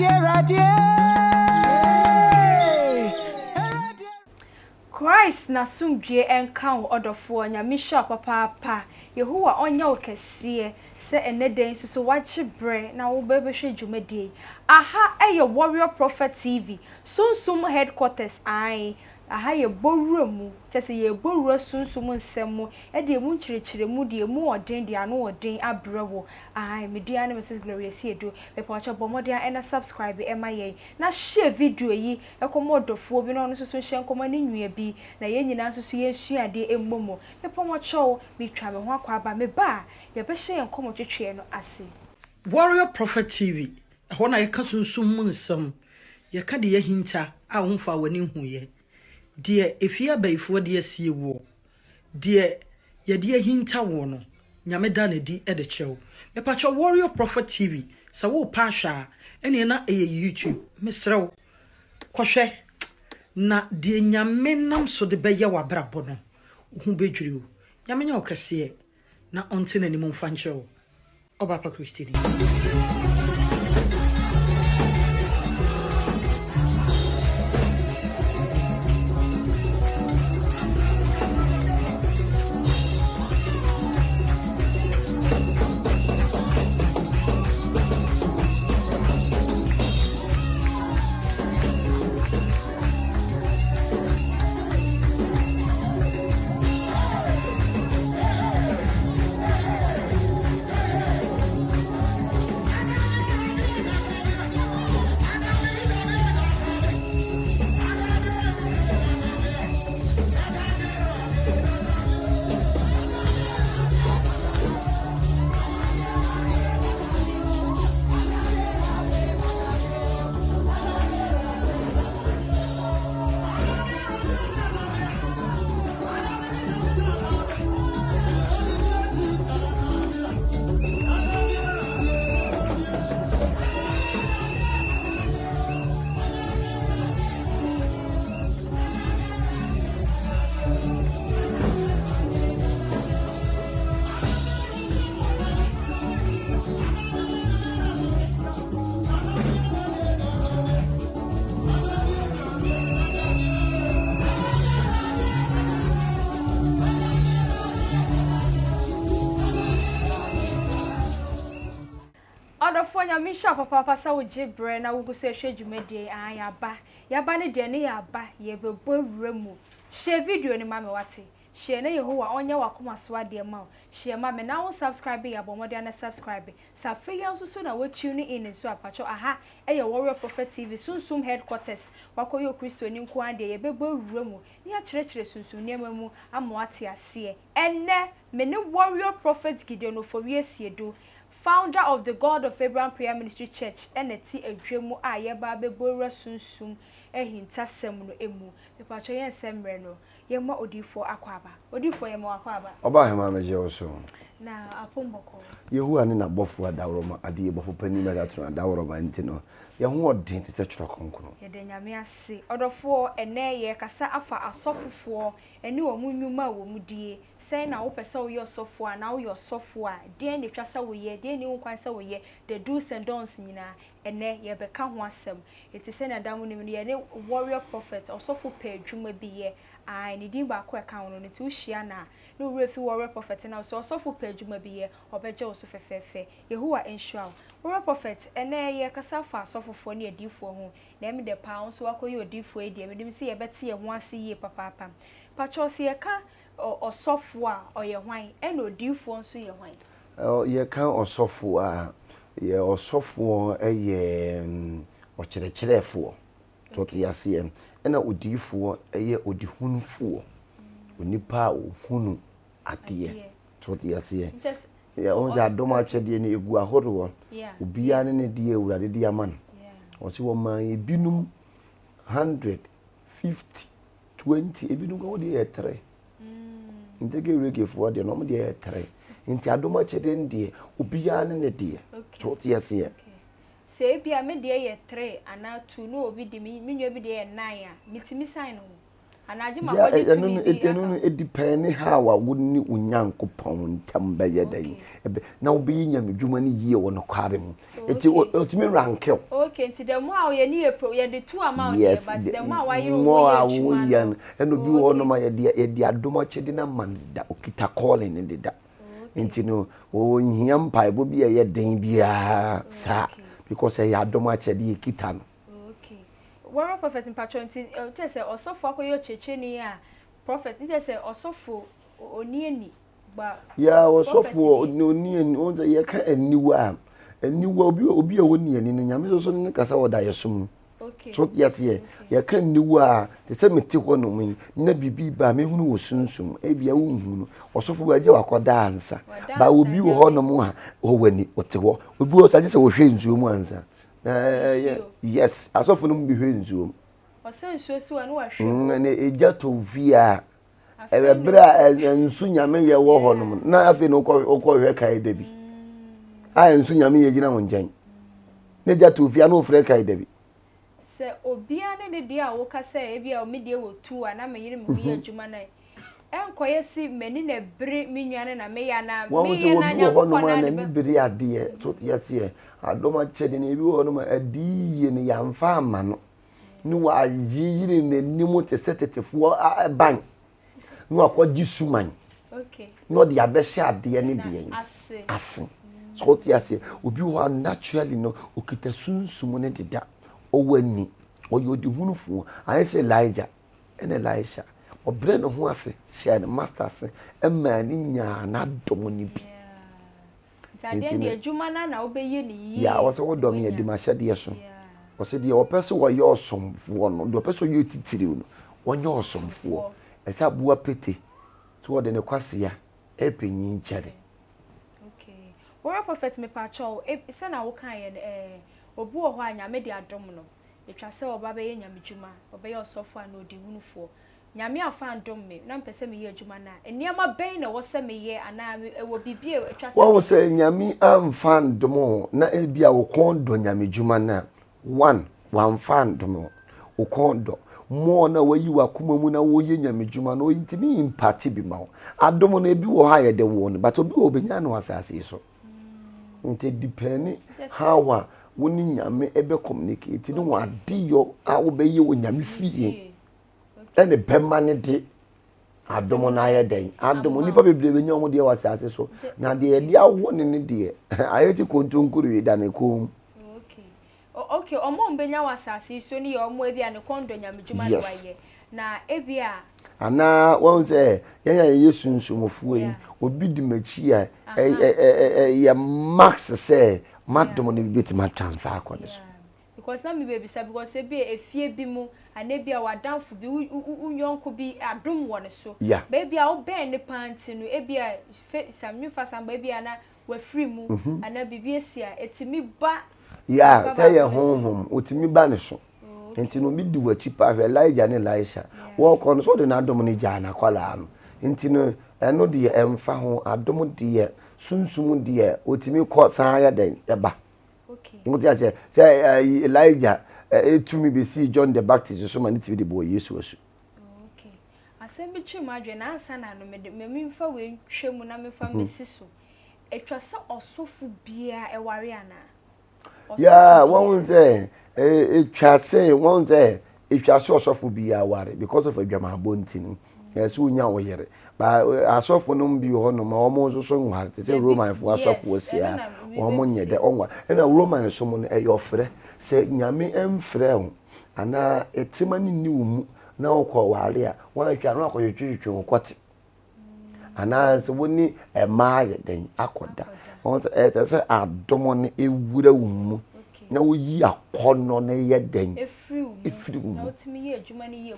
Awurade, Awurade, Awurade. Christ n'asomdwie nka wo ɔdɔfoɔ, Nyame nhyira wo papaapa, Yehowa ɔnyɛ wo kɛseɛ sɛ ɛnɛ da yi nso so wagye berɛ na wobɛbɛhwɛ dwumadie yi. Aha yɛ Warrior Prophet TV, Sunsum Headquarters ae, Aha yɛ bɔ wura mu, kyerɛ sɛ yɛrebɔ wura sunsum nsɛm mu de emu nkyerɛkyerɛmu, deɛ emu ɔden, deɛ ano ɔden abrɛ wo. Ae, me din ara ne Mrs. Gloria Asiedu. Mepakyɛw bɔ mmɔden ara na subscribe ma yɛn, na share video yi kɔma ɔdɔfoɔ bi na ɔno nso so nhyɛ nkɔma ne nua bi, na yɛn nyinaa nso so yɛnsua adeɛ mmɔ mu. Mepakyɛw, metwa me ho akɔ aba, meba a, yɛbɛhyɛ yɛn nkɔmmɔtwetweɛ no ase. Warrior Prophet TV, ɛhɔ na yɛka sunsum mu nsɛm Yɛka deɛ ahinta a womfaa w'ani nhuiɛ, deɛ efie abayifoɔ de asie woɔ, deɛ yɛde ahinta woɔ no, Nyame da no adi de kyerɛ wo. Mepakyɛw Warrior Prophet TV, sɛ worepɛ ahwɛ a, ɛneɛ na ɛyɛ YouTube. Mesrɛ wo, kɔhwɛ, na deɛ Nyame nam so de bɛyɛ w'abrabɔ no, wo ho bɛdwiri wo. Nyame nyɛ wo kɛseɛ, na ɔnte n'anim mfa nkyerɛ wo. Ɔba pa Christy ni. Ɔdɔfoɔ Nyame nhyira wo papaapa sɛ wo gye berɛ na wo gu so ɛhwɛ dwumadie yi aah yaba yaba ne deɛ ne yaba yɛbɛbɔ awura mu share video no ma me wate share na Yehowa ɔnyɛ wakoma so adeɛ ma wo share ma me na wo subscribe yɛ abɔ mmɔden na subscribe sɛ afei ya nso so na wo tune in nso a pakyɛw aha ɛyɛ Warrior Prophet TV Sunsum Headquarters wakɔyɛ okristoni nko ara deɛ yɛbɛbɔ awura mu na yɛakyerɛkyerɛ sunsum nneɛma mu ama wate aseɛ ɛnnɛ me ne Warrior Prophet Gideon Ofori Asiedu Founder of the God of Abraham Prayer Ministry Church na ɛte adwa mu a yɛreba abɛbɔ wura sunsum ahintasɛm no mu. Mepakyɛw yɛn nsɛ mmerɛ no, yɛmma odiyifoɔ akwaaba. Odiyifoɔ yɛma wo akwaaba. Ɔbaahemaa megye wo so. Na apom bɔkɔɔ. Yehowa ne n'abɔfoɔ adaworoma, adeyɛ bɔfo panin Metatron adaworoma nti no, yɛn ho ɔden te sɛ Twerɛ Kronkron. Yɛda Nyame ase. Ɔdɔfoɔ, ɛnnɛ yɛrekasa afa asɔfofoɔ ne wɔn nnwuma a wɔn die Sɛn na wopɛ sɛ woyɛ ɔsɔfoɔ anaa woyɛ ɔsɔfoɔ a, deɛn na ɛtwa sɛ woyɛ, deɛn nni ho kwan sɛ woyɛ, the do's and don'ts nyinaa, ɛnnɛ yɛrebɛka ho asɛm. Enti sɛnea daa monim no, yɛne Warrior Prophet, ɔsɔfo pɛ adwuma bi yɛ, ae, ne din baako a ɛka ho no no, nti wohyia no a, na wo werɛ fi Warrior Prophet no a, sɛ ɔsɔfo pɛ adwuma bi yɛ, ɔbɛgye wo so fɛfɛɛfɛ. Yehowa nhyira wo. Warrior Prophet, ɛnnɛ yɛrekasa afa asɔfofoɔ ne adiyifoɔ ho, na ɛme dɛ paa wo nso woakɔyɛ odiyifoɔ yi deɛ, menim sɛ yɛbɛte yɛn ho ase yie papaapa. Pakyɛw, sɛ yɛka Ɔsɔfoɔ a, ɔyɛ hwan? Ɛna odiyifoɔ nso yɛ hwan? Yɛka ɔsɔfoɔ a, yɛ ɔsɔfoɔ yɛ ɔkyerɛkyerɛfoɔ. So ɔte aseɛ? Ɛna odiyifoɔ yɛ ɔdehunufoɔ, onipa a ɔhunu adeɛ. So ɔte aseɛ? Wohu sɛ adom akyɛdeɛ no ɛgu ahoroɔ. Obiara ne ne deɛ Awurade de ama no. Ɔse wɔmaa ebinom 150 20 ebinom ka wɔn deɛ yɛ tere ntegeregefoɔ deɛ na wɔn deɛ yɛ tere nti adom akyɛdeɛ no deɛ obiara ne ne deɛ so wote aseɛ. Sɛ ebi a me deɛ yɛ tere anaa two na obi de me nua bi deɛ yɛ nine a metumi sign ho. Anaa gye makɔgye tumi bi aka ho? Ɛno no edipɛne how a wo ne wo Nyankopɔn ntam bɛyɛ dɛn, na wobɛyɛ nyamedwuma no yie wɔ nokware mu. Nti ɔtumi ranke wo. Okay, nti the more a yɛne yɛ pro, yɛde tu ama wo deɛ, but the more a wayere wo ho yɛ adwuma no. Ɛna obi wɔ hɔnom a yɛde yɛde adom akyɛde no ama no deda, okita calling no deda. Nti no, ɔnhia mpaebɔ bi a ɛyɛ den biara saa because ɛyɛ adom akyɛde yɛkita no. Okay. Warrior prophet mpakyɛw nti kyerɛ sɛ ɔsɔfo akɔyɛ ɔkyerɛkyerɛni a prophet nkyerɛ sɛ ɔsɔfo ɔni ani ba Yeah, ɔsɔfo ɔni ani wɔn sɛ yɛka aniwa a aniwa obi obi a ɔni ani no nyame soso ne kasa wɔ da yɛsom no. Okay. So yɛseɛ yɛka aniwa a te sɛ mete hɔ nom yi na biribi ba a mehunu wɔ sunsum ebia wonhu no ɔsɔfo bi agye wakɔda ansa ba obi wɔ hɔ nom a ɔwɔ ani ɔte hɔ obi wɔ sɛ agye sɛ wɔhwɛ nsuo mu ansa. Yes, asɔfo no mu bi hwɛ nsuo mu. Ɔsɛ nsuo si hɔ na wahwɛ mu. Na egya tɔ fie a, ɛbɛ bere a nsu nyame yɛ wɔ hɔ nom na afei na wokɔ wokɔ hwɛ kae da bi. A nsu nyame yɛ gyina wo nkyɛn. Na egya tɔ fie a na wofrɛ kae da bi. Sɛ obiara ne ne deɛ a woka sɛ ebi a me deɛ wɔ tu a na me yere me ho yɛ adwuma na Ɛnkɔyɛ se m'ani na ɛbere me nua no na meyɛ anaa Wɔn sɛ meyɛ na obi wɔ hɔnom Nyankopɔn a na de n'ani bɛ. bere adeɛ, so te aseɛ? Adom akyɛde no, ebi wɔ hɔnom a adi yie no yɛamfa amma no, ne wayeyere n'anim te sɛ tetefoɔ ban, na wakɔgye suman, Okay. na ɔde abɛhyɛ adeɛ ne Na deɛn? ase. Ase. So wote aseɛ? Obi wɔ hɔ a naturally no, ɔkita sunsum no deda, ɔwɔ ani, ɔyɛ ɔdehunufoɔ, ayɛ sɛ Elijah. Ɛnna Elisha, ɔbrɛɛ ne ho ase hyɛɛ ne masta ase maa no nyaa n'adom no bi. Nti adeɛ deɛ adwuma no na wobɛyɛ no yie. Yeah, ɔsɛ wodɔ me adi m'ahyɛdeɛ so. Ɔsɛ deɛ ɔpɛ sɛ ɔyɛ ɔsomfoɔ no, deɛ ɔpɛ sɛ ɔyɛ otitiriw no, ɔnyɛ ɔsomfoɔ. Ɛsɛ aboa pete sɛ ɔde ne kwasea repɛ nyinkyɛre. Okay. Warrior Prophet mepakyɛw, sɛnea wokaeɛ no, eh, obi wɔ hɔ a Nyame de adom no. Etwa sɛ ɔba bɛyɛ nyamedwuma, ɔbɛyɛ ɔsɔfo anaa ɔdehunufoɔ. Nyame amfa andom me na mepɛ sɛ meyɛ adwuma no a, nneɛma bɛn na ɛwɔ sɛ meyɛ anaa ɛwɔ biribi a ɛtwa sɛ Woahu meyɛ? sɛ Nyame amfa andom wo na ebia wo kɔn dɔ nyamedwuma no a, one, wamfa andom wo, wo kɔn dɔ. More na wayi w'akoma mu na woyɛ nyamedwuma no, ɔntumi imparte bi ma wo. Adom no, ebi wɔ hɔ a yɛde woo no, but obi wɔ hɔ ɔbɛnya no wɔ asase yi so. Nti depɛni how a wo ne Nyame bɛ communicate ne w'adeyɔ a wobɛyɛ wɔ Nyame fie ɛne bɛma ne de adom no ayɛ dɛn adom nipa bebree bɛnya wɔn deɛ wɔ asase so na deɛ yɛde awo ne ne deɛ ayɛ ti kontonkoro da ne kɔn mu. Okay, wɔn a wɔbɛnya wɔ asase yi so no yɛ wɔn ebi a ne kɔn dɔ nyamedwuma na wɔayɛ na ebi a. Anaa wɔn sɛ yɛn a yɛyɛ sunsumfoɔ yi, obi di m'akyi a ɛyɛ max sɛ m'adom no bi bɛtumi atransfer akɔ ne so. Because na mebɛbisa because ebi a efie bi mu anaa ebi a w'adamfo bi wo wo yɔnko bi adom wɔ ne so. Yeah. But ebi a wobɛn ne paa nti no ebi a fe sɛ memfa saa mba ebi a na wafiri mu anaa biribi asi a, ɛtumi ba Yeah, nipa sɛ yɛ baako no so. honhom, otumi ba ne so. Nti no obi di w'akyi paa hwɛ Elijah ne Elisha. Wɔkɔ no so ɔde n'adom no gyaa n'akwadaa no. Nti no ɛno deɛ ɛmfa ho, adom deɛ, sunsum deɛ, otumi kɔ san yɛ dɛn ɛba. Wote aseɛ sɛ ɛyi Elijah ɛtumi bɛsii John the Baptist so ma ne tumi de bɔɔ Yesu asu. Okay. Asɛm bi twere m'adwene na ansa na no mede ma memfa wei ntwa mu na memfa mmɛsi so. Ɛtwa sɛ ɔsɔfo biara ɛware anaa? Ɔsɔfo Yeah, wɔn biara. sɛ ɛtwa sɛ wɔn sɛ ɛtwa sɛ ɔsɔfo biara ware because of adwamammɔ nti no. Ɛsɛ wonya wo yere. Ba asɔfo no bi wɔ hɔnom a wɔn nso so nware te sɛ Dabi, Romanfoɔ asɔfoɔ yes, si ɛno a na wɔn nyɛ mebɛbisa dɛ yi. ɔnware. Ɛna Roman som no ɛyɛ ɔfrɛ sɛ Nyame mfrɛ wo anaa ɛtema no nni wo mu na wokɔ ware a woanhwɛ a na wakɔtwetwetwe wo kɔte anaa sɛ wo ne mmaa ayɛ dɛn akɔda. Wɔn sɛ ɛsɛ sɛ adom no ɛwura wo mu na woyi akɔnnɔ no yɛ dɛn ɛfiri wo mu.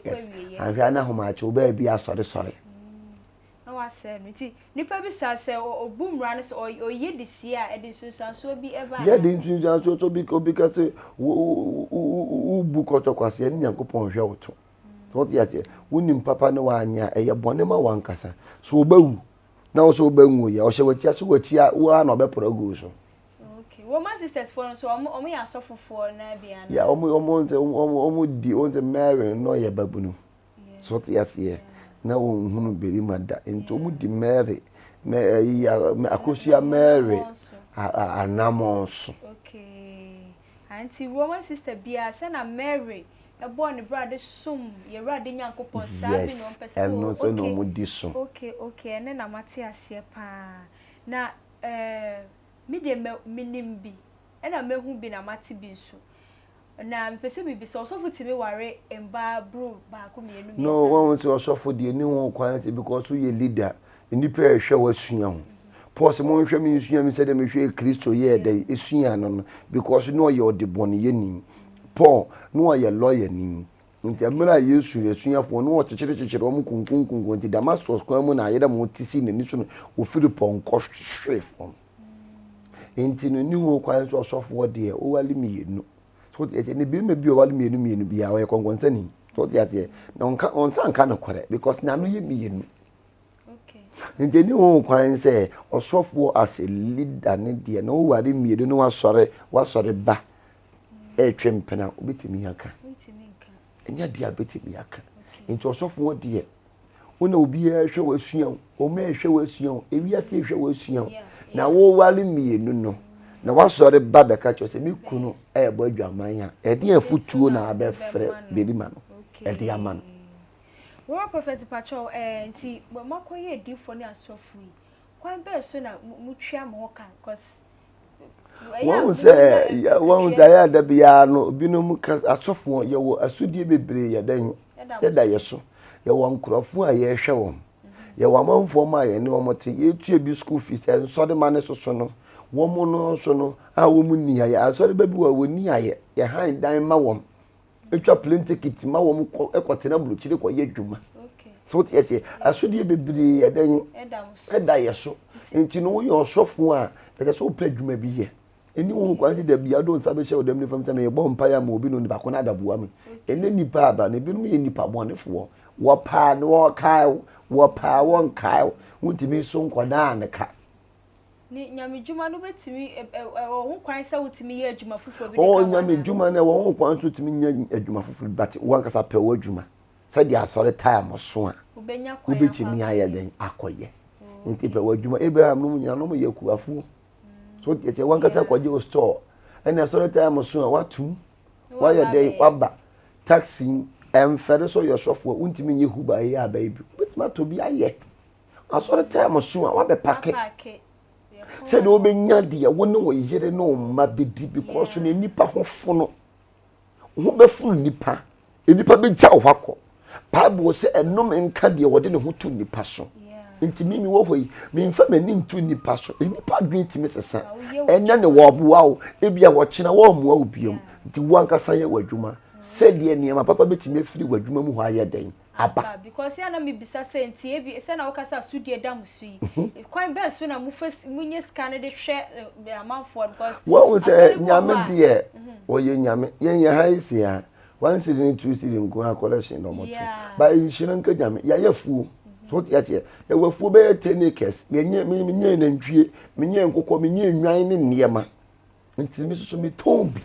Yes. Anhwɛ a na ahomakye wo baabi asɔresɔre. Na wasɛe no. Nti nipa bi saa sɛ ɔbu mmara no so ɔyɛ de sie a ɛde nsunsuansoɔ bi ɛba anaa? Yɛ de nsunsuansoɔ so obi obi ka sɛ wobu kɔtɔkwasea ne Nyankopɔn hwɛ wo to. So wote aseɛ? Wonim papa ne wanyɛ a ɛyɛ bɔne ma wankasa. So wobɛwu na wo sɛ wobɛnwu yɛ ɔhyɛ w'akyi ase w'akyi a wo ara na ɔbɛpora agu wo so. Okay. Roman sisters foɔ no so ɔmo ɔmo yɛ asɔfofoɔ na bi anaa? Yeah, ɔmo ɔmo ɔmo ɔmo di wɔn sɛ Mary no yɛ babunu. So wote aseɛ? Na wɔnhunu barima da. Nti wɔn di Mary, ɛyi, Akosua Mary anamɔn so. Okay. Nti Roman sister biara sɛ na Mary ɛbɔɔ ne bra de som yɛwurade Nyankopɔn saa bi na ɔmpɛ sɛ ɛno nso na wɔn di so. Okay, ɛne na mate aseɛ paa. Na ɛɛ me deɛ menim bi, ɛna mehu bi na mate bi nso. Na mepɛ sɛ mebisa, ɔsɔfo tumi ware mbaa boro baako, mmienu, mmiɛnsa? No, wahu sɛ ɔsɔfo deɛ ni ho kwan sɛ because woyɛ leader, nnipa ɛhwɛ wasua ho. Paul sɛ monhwɛ me nsua me sɛdeɛ mehwɛ Kristo yɛɛ dɛn esua no no because na ɔyɛ ɔdebɔneyɛni. Paul na ɔyɛ lawyer ni. Nti mmerɛ a Yesu asuafoɔ no ɔkyekyere kyekyere wɔn kunkunkunkum nti Damascus kwan mu na ayerɛ mo te si n'ani so no ofiri pɔnkɔ hwee fam. Nti no ni ho kwan sɛ ɔsɔfoɔ deɛ ɔwale mmienu. So wote aseɛ? Ne bɛrima bi a ɔwale mmienu mmienu biara ɔyɛ kɔnkɔnsani. So wote aseɛ? Na ɔnka ɔnsa nka nokorɛ because n'ano yɛ mmienu. Nti ni ho kwan sɛ ɔsɔfoɔ as a leader ne deɛ na ɔware mmienu na wasɔre wasɔre ba ɛretwe mpena wobɛtumi aka. Ɛnyɛ adeɛ a wobɛtumi aka. Nti ɔsɔfoɔ deɛ wo na obiara hwɛ w'asua wo, wɔn ɛrehwɛ w'asua wo, ewiase rehwɛ w'asua wo. Na woware mmienu no, na wasɔre ba bɛka kyerɛ sɛ me kunu ɛrebɔ adwaman a, ɛde afutuo na abɛfrɛ barima no ɛde ama no. Wura Prophet Pakyɛw, ɛɛ nti moakɔyɛ adiifoɔ ne asɔfo yi, kwan bɛn so na motua mo ho ka? Cause Wɔn sɛ wɔn sɛ ayɛ ada biara no binom ka asɔfoɔ yɛwɔ asodie bebree yɛ dɛn yɛda yɛ so yɛwɔ nkurɔfoɔ a yɛrehwɛ wɔn yɛwɔ amanfoɔ ma yɛne wɔn te yɛtua bi school fees nsɔre ma ne soso no wɔn no nso no a wɔn nni ayɛ asɔre ba bi wɔ wɔn ni ayɛ yɛhan dan ma wɔn. Etwa plane ticket ma wɔn kɔ kɔtena aburokyire kɔyɛ adwuma. So wote aseɛ? Asodeɛ bebree yɛ dɛn? Ɛda yɛ so. Nti no woyɛ ɔsɔfo a, ɛsɛ sɛ wopɛ adwuma bi yɛ. Ɛni wo ho kwan sɛ da biara wode wo nsa bɛhyɛ wo dam nifa mu sɛ merebɔ mpaeɛ ama obi na onipa ko no abɛboa me. Ɛnɛ nnipa aba no, ebinom yɛ nnipa bɔnefoɔ. Wɔpaa no wɔkae wo, wɔpaa wɔnkae wo. Wontumi nso nkɔdaa ne ka. Ne nyamedwuma no bɛtumi, ɛwɔ ho kwan sɛ wotumi yɛ adwuma foforɔ bi de ka ho anaa? Nyamedwuma no ɛwɔ ho kwan sɛ wotumi nyɛ adwuma foforɔ bi but wankasa pɛ w'adwuma sɛdeɛ asɔre time so a wobɛtumi ayɛ dɛn akɔyɛ. Nti pɛ w'adwuma. Abraham nom nyinaa nom yɛ akuafoɔ. So wote aseɛ wankasa kɔgye wo store ɛne asɔre time so a watum wayɛ dɛn waba taxi ɛmfɛre sɛ ɔyɛ sɔfoɔ wontumi nyɛ huba ɛyɛ abɛyɛ bi wobɛtumi atɔ bi ayɛ. Asɔre time so a wabɛpake sɛdeɛ wobɛnya deɛ wo ne wo yere ne wo mma bɛdi because no nipa ho fono ho bɛfono nipa nipa bɛgya wo hɔ akɔ bible sɛ ɛnome nka deɛ wɔde ne ho to nipa so nti mimi wɔ hɔ yi memfa m'ani nto nipa so nipa adwene tumi sesa ɛnɛ ne wɔboa wo ebi a wɔkyena wɔmmoa wo biom nti wo ankasa yɛ w'adwuma sɛdeɛ nneɛma papa bɛtumi afiri w'adwuma mu hɔ ayɛ dɛn aba. Because yɛ a na me bisa sɛ nti ebi sɛ na woka sɛ asodie da mo so yi mhm. kwan bɛn so na mo fa mo nye sika no de hwɛ eh, amanfoɔ because wɔn sɛ nyame deɛ mhm. ɔyɛ nyame yɛn yɛ ha yi si ha one cedi ne two cedi nko ha collection na wɔn to ba nhyira nka nyame yɛayɛ fuo mhm. so te aseɛ yɛwɔ afuo bɛyɛ ten acres yɛnyɛ menyɛ nantwie menyɛ nkokɔ menyɛ nnwan ne nneɛma nti me soso metɔn bi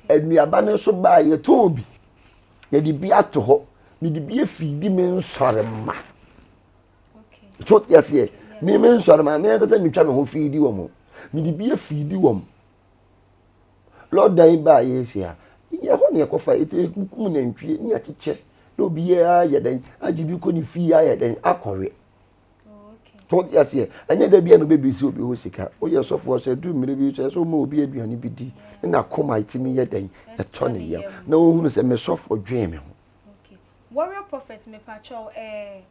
nnuaba no nso baa yɛtɔn bi yɛde bi ato hɔ mede bi afidi me nsɔre mma so te aseɛ me me nsɔre ma me ankasa metwa me ho fiidi wɔn mede bi afidi wɔn lɔdan yi baa yɛsi ha yɛ hɔ ne yɛkɔfa yɛkum nantwie ne yɛakyekyɛ na obiara yɛ dɛn agye bi kɔ ne fie ayɛ dɛn akɔwe So wote aseɛ? Ɛnyɛ da bia na wobɛbisi obi hɔ sika. Woyɛ sɔfoɔ sɛ ɛduru mmerɛ bi sɛ sɛ woma obi aduane bi di ne n'akoma ɛtumi yɛ dɛn ɛtɔ ne yam na wɔhunu sɛ me sɔfoɔ dwen me ho. Okay. Warrior Prophet mepakyɛw eh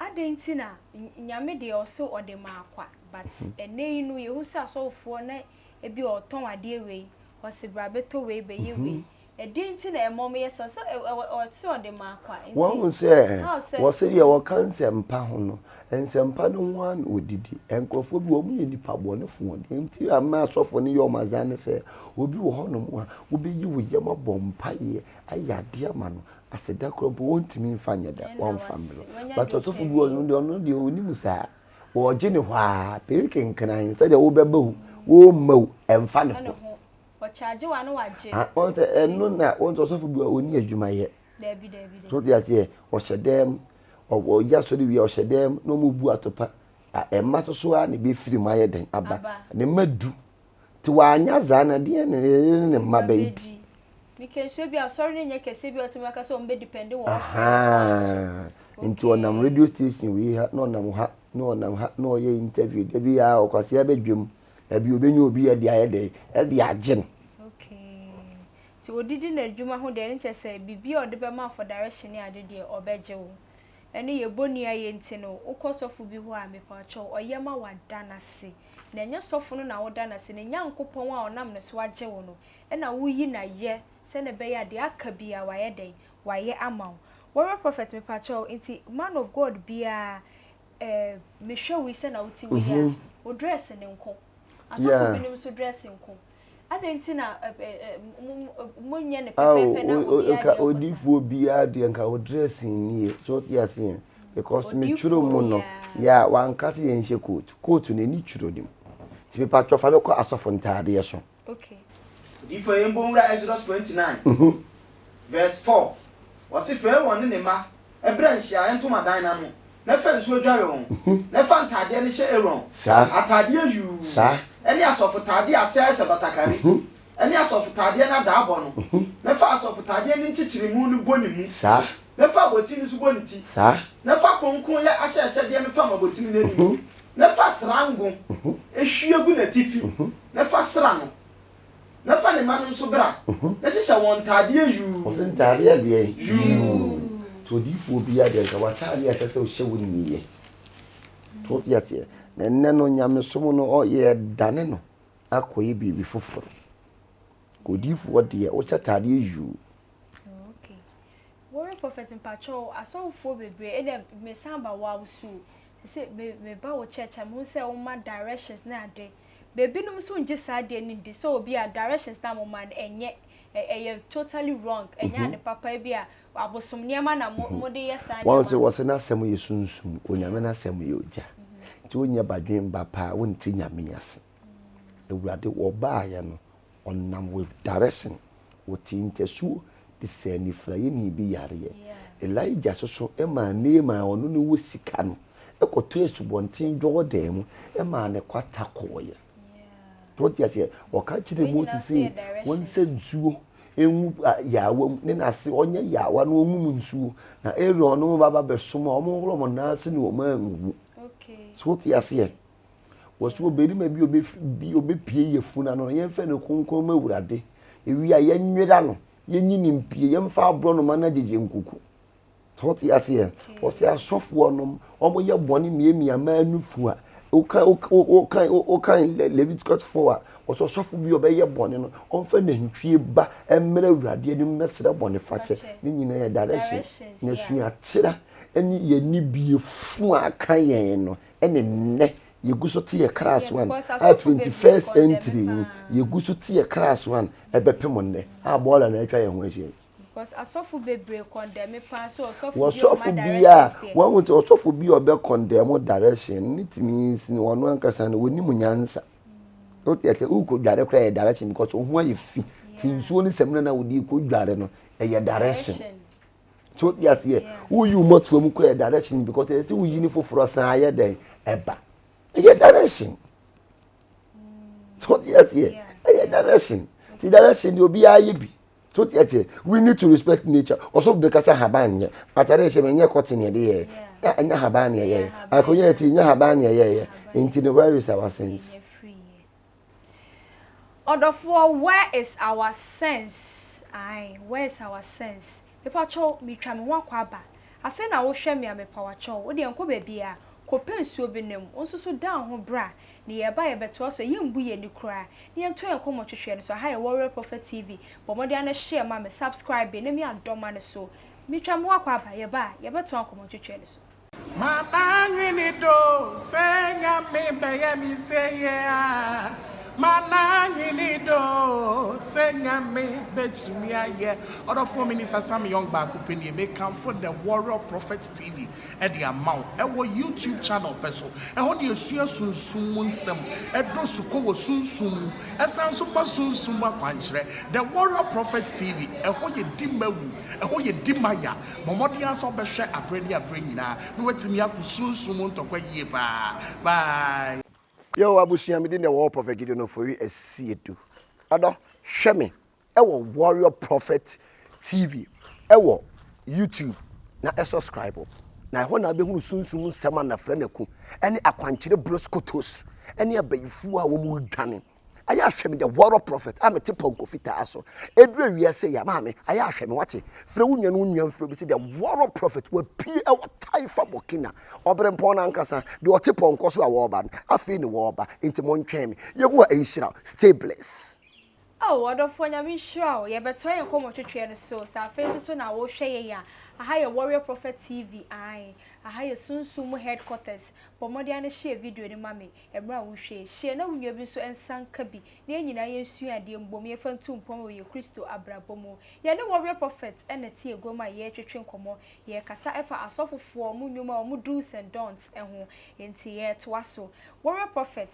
adɛn nti na Nyame deɛ ɔse ɔde maa kwa but ɛnɛ yi no yɛhu sɛ asɔfofoɔ na ebi ɔtɔn adeɛ wei ɔse bra bɛtɔ wei bɛyɛ wei Ɛdeɛn nti na ɛma wɔyɛ saa? So ɔte ɔde ma akwa nti? Wɔahu sɛ How sɛ? wɔse deɛ wɔka nsɛmpa ho no, nsɛmpa no ho ara na wɔdidi. Nkurɔfoɔ bi wɔyɛ nnipa bɔnefoɔ. Deɛ nti a mma asɔfoɔ no yɛ wɔn azaa ne sɛ, obi wɔ hɔnom a, wobɛyi wo yam abɔ mpaeɛ ayɛ adeɛ ama no, aseda koraa mpo wɔntumi mfa nyɛ da, Ɛna wɔmfa wase, mmrɛ wo. wanya But deɛ ɔsɔfo ɔpɛ bi wɔ awie. hɔ deɛ, ɔno deɛ ɔnim saa. Wɔgye ne hɔ ara, pee kenkran, sɛdeɛ wobɛba o, womma o, ɛmfa ne Ɛne ho. ho. Ɔcharge wo a na wagye. Ah, wɔn sɛ ɛno na wɔn sɛ ɔsɔfo bi a ɔni adwuma yɛ. Daabi, daabi, daabi. So wote aseɛ? Ɔhyɛ dɛm, ɔyɛ asɔre wie a ɔhyɛ dɛm na wɔn bu atopa. Ɛma soso ara na ebɛfiri mu ayɛ dɛn aba. Ne mma du. Nti wanyɛ azaa no ɛdeɛn na ne ne mma bɛdi? Meka nsuo bi a asɔre no nyɛ kɛseɛ bi a ɔtumi aka sɛ wɔn bɛ depende wɔ ɔfrɛ so. Nti ɔnam radio station wei ha na ɔnam ha na ɔnam ha na ɔyɛ interview da bi a ɔkwasea bɛdwam na bi ɔbɛnya obi ɛde ayɛ dɛn ɛde agye no. Okay. Nti odidi n'adwuma ho deɛ ne kyɛ sɛ biribi a ɔde bɛma for direction ne ade deɛ ɔbɛgye wo. Ɛne yɛ bɔni ayɛ nti no wokɔ sɔfo bi hɔ a mepakyɛw ɔyɛ ma wada n'ase. Na ɛnyɛ sɔfo no na woda n'ase, ne Nyankopɔn a ɔnam ne so agye wo no na woyi no ayɛ sɛnea ɛbɛyɛ a deɛ aka biara wayɛ dɛn? Wayɛ ama wo. Warrior Prophet mepakyɛw nti man of God biara eh, mehwɛ wo yi sɛnea wote wei a, wo dress no nko. Asɔfo binom nso dress nko. Adɛn nti na monyɛ no pɛpɛɛpɛ na obiara deɛ nkɔ saa? Odiifoɔ biara deɛ nka wo dressing nie so wote aseɛ because me twerɛ mu no yeah wanka sɛ yɛnhyɛ coat coat no ɛni twerɛ no mu nti mepatwɔ fa me kɔ asɔfo ntaadeɛ so. Okay. Odiyifoɔ yɛn bɔ nwura Exodus 29 verse 4 ɔse Farao ne ne mma bra nhyiaeɛ ntomadan no ano na fa nsuo dware wɔn, na fa ntaadeɛ no hyɛ Aaron, ataadeɛ yuu, ne asɔfotaadeɛ a ase ayɛ sɛ batakari, ne asɔfotaadeɛ no adaabɔ no, na fa asɔfotaadeɛ no nkyekyeremu no bɔ ne mu, na fa abotiri no nso bɔ ne ti, na fa kronkronyɛ ahyɛhyɛdeɛ no fam abotiri no anim, na fa sra ngo hwie gu n'atifi, na fa sra no. Na fa ne mma no nso bra, na hyehyɛ wɔn ntaadeɛ yuu. Ɔse ntaadeɛ deɛn? Yuu. Nti odiyifoɔ biara deɛ nka w'ataadeɛ a ɛsɛ sɛ wohyɛ wo nie. So wote aseɛ? Na ɛnnɛ no nyamesom no yɛdane no akɔyɛ biribi foforɔ. Odiyifoɔ deɛ wohyɛ ataadeɛ yuu. Okay. Warrior Prophet mpakyɛw asɔfofoɔ bebree ɛnna mesan ba wo so sɛ meba wo church a mehu sɛ woma directions ne ade. Bebinom nso ngye saa adeɛ no ndi sɛ obi a directions no a moma no ɛnyɛ ɛyɛ totally wrong ɛnyɛ ade papa ebi a abosom nneɛma na mo mode yɛ saa Wɔn nneɛma sɛ no. wɔsɛ n'asɛm yɛ sunsum, Onyame n'asɛm yɛ ogya. Nti wonyɛ badwen ba paa wonte Nyame ase. Awurade wɔbaayɛ no ɔnam with direction, wɔtee ntasuo de saa nifrayɛni bi yareɛ. Elijah soso maa Naaman a ɔno ne wɔ sika no kɔtɔɔ asubɔnten Jordan mu maa ne kwata kɔɔeɛ. Wote aseɛ? Ɔka kyerɛ Moses sɛ wɔnsa nsuo ngu yaawa mu ne n'ase ɔnyɛ yaawa na ɔngu mu nsuo na Aaron ne wɔn baba bɛsom a wɔnhoro wɔn nan ase ne wɔn anwu. So wote aseɛ? Wɔsɛ ɔbarima bi bi ɔbɛpie yafunu ano no yɛmfɛ no kronkron ma Awurade. Ewie a yɛnwera no, yɛnyi ne mpie, yɛmfa aborɔnoma no agyegye nkuku. Sɛ wote aseɛ, wɔsɛ asɔfoɔ nom wɔyɛ bɔne miamia mmaa nufu a, woka woka woka Leviticus 4 a, wɔsɛ ɔsɔfo bi a ɔbɛyɛ bɔne no, ɔmfa nantwie ba mmerɛ Awurade anim mmɛsrɛ bɔne fakyɛ. Ne nyinaa yɛ direction. Na suatera ne yɛn nibie fu a aka yɛn no ɛne nnɛ yɛgu so te yɛ class one a 21st century yi yɛgu so te yɛ class one ɛbɛpem nnɛ a bɔɔla na atwa yɛn ho ahyia yi. Because asɔfo bebree kɔndɛme paa sɛ ɔsɔfo bi Wɔsɔfo ɔma bi a directions deɛ. wɔn sɛ ɔsɔfo bi a ɔbɛ kɔndɛm direction ne tumi nsi no ɔno ankasa no wɔnim nyansa. Wote aseɛ wokɔ dware koraa yɛ direction because wo ho ayɛ fi ti nsuo ne samina na wode kɔ dware no ɛyɛ direction. So wote aseɛ woyi wo mmɔtoa mu koraa yɛ direction because ɛsɛ sɛ woyi ne foforɔ san ayɛ dɛn ɛba ɛyɛ direction. So wote aseɛ ɛyɛ direction ti direction deɛ obiara yɛ bi. So te aseɛ? We need to respect nature. Ɔsɔfo bɛka sɛ ahaban nyɛ. Atare ɛhyɛ me nyɛ cotton yɛde yɛɛ. Ɛnyɛ ahaban na ɛyɛɛ. Akonnwa yɛte nyɛ ahaban na ɛyɛɛyɛ. Nti no where is our sense? Ɔdɔfoɔ where is our sense? Ae, where is our sense? Mepakyɛw, meretwa me ho akɔ aba. Afei na wohwɛ me a, mepawakyɛw, wo deɛ nkɔ baabiara. Kɔpɛ nsuo bi nom. Wo nso so dan wo ho bra. Na yɛreba a yɛbɛtoa so a, yɛmbu yɛn ani koraa. Na yɛnto yɛn nkɔmmɔ twetweɛ no so. Aha yɛ Warrior Prophet TV. Bɔ mmɔden ara na share ma me, subscribe na mi adɔ ma no so. Metwa me ho akɔ aba, yɛba a, yɛbɛtoa nkɔmmɔ twetweɛ no so. Mananwene do sɛ Nyame bɛyɛ me seyɛ a Mananwene do sɛ. yɛn Nyame bɛtumi ayɛ. Ɔdɔfoɔ Minister Sam Young baako pɛ nie, mekamfo The Warrior Prophet TV de ama wo ɛwɔ YouTube channel pɛ so. Ɛhɔ na yɛsua sunsum mu nsɛm, ɛdɔ sukɔ wɔ sunsum mu, ɛsan nso ma sunsum mu akwankyerɛ. The Warrior Prophet TV, ɛhɔ yɛ di mawu, ɛhɔ yɛ di maya. Bɔ mmɔden ara sɛ wobɛhwɛ aberɛ ne aberɛ nyinaa na woatumi ako sunsum mu ntɔkwa yie paa. Bye! Yo abusua me din de Warrior Prophet Gideon Ofori Asiedu. Ɔdɔ hwɛ me ɛwɔ Warrior Prophet TV ɛwɔ YouTube na ɛ subscribe na ɛhɔ na abɛhunu sunsum nsɛm a nafrɛ no aku ɛne akwankyerɛ broskotos ɛne abayifuo a wɔn redwane. Ayɛ ahwɛ me the warrior prophet a mete pɔnkɔ fitaa so. Ɛduru awia sei a, maame, ayɛ ahwɛ me, wate? Frɛ wo nua ne wo nua mfrɛ obi sɛ the warrior prophet wapue ɛwɔ Taifa Burkina. Ɔberempɔn no ankasa, deɛ ɔte pɔnkɔ so a wɔreba no, afei ne wɔreba, nti montwɛn me. Yehowa nhyira wo. Stay blessed. Oh ɔdɔfoɔ Nyame nhyira wo. Yɛbɛtoa yɛn nkɔmmɔ twetweɛ no so. Sɛ afei nso so na wohwɛ yɛn a, aha yɛ Warrior Prophet TV, ae, aha yɛ Sunsum mu headquarters. Bɔ mmɔden ara na share video no ma me. Mmerɛ a wohwɛ yi, hyɛ na wo nua bi nso nsa nka bi na yɛn nyinaa yɛnsua adeɛ mbom yɛmfa ntu mpɔn wɔ yɛn Kristo abrabɔ mu. Yɛne Warrior Prophet na ɛte agua mu a yɛretwetwe nkɔmmɔ. Yɛrekasa ɛfa asɔfofoɔ, wɔn nnwuma, wɔn do's and don'ts ho. Enti yɛretoa so. Warrior Prophet,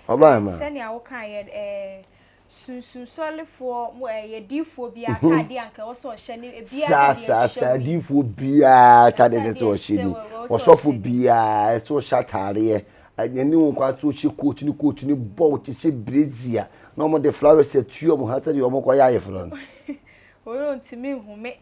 sɛnea wokaeɛ no, ɛɛ. Sunsunsɔrefoɔ mo ɛyɛ diifoɔ biara ataadeɛ a anka ɛwɔ sɛ ɔhyɛ ne ebiara ne deɛ Saa saa hyɛ diifoɔ biara ataadeɛ ɛsɛ sɛ ɔhyɛ ni. Ɔsɔfo biara ɛsɛ ɔhyɛ ataadeɛ. Ɛne wɔn kɔ asɛ ɔhyɛ coat ne coat ne bɔ te sɛ brazier na wɔn de flowers atua wɔn ha sɛdeɛ wɔn kɔ yɛ ayeforɔ no. Wɔn ntumi nhume.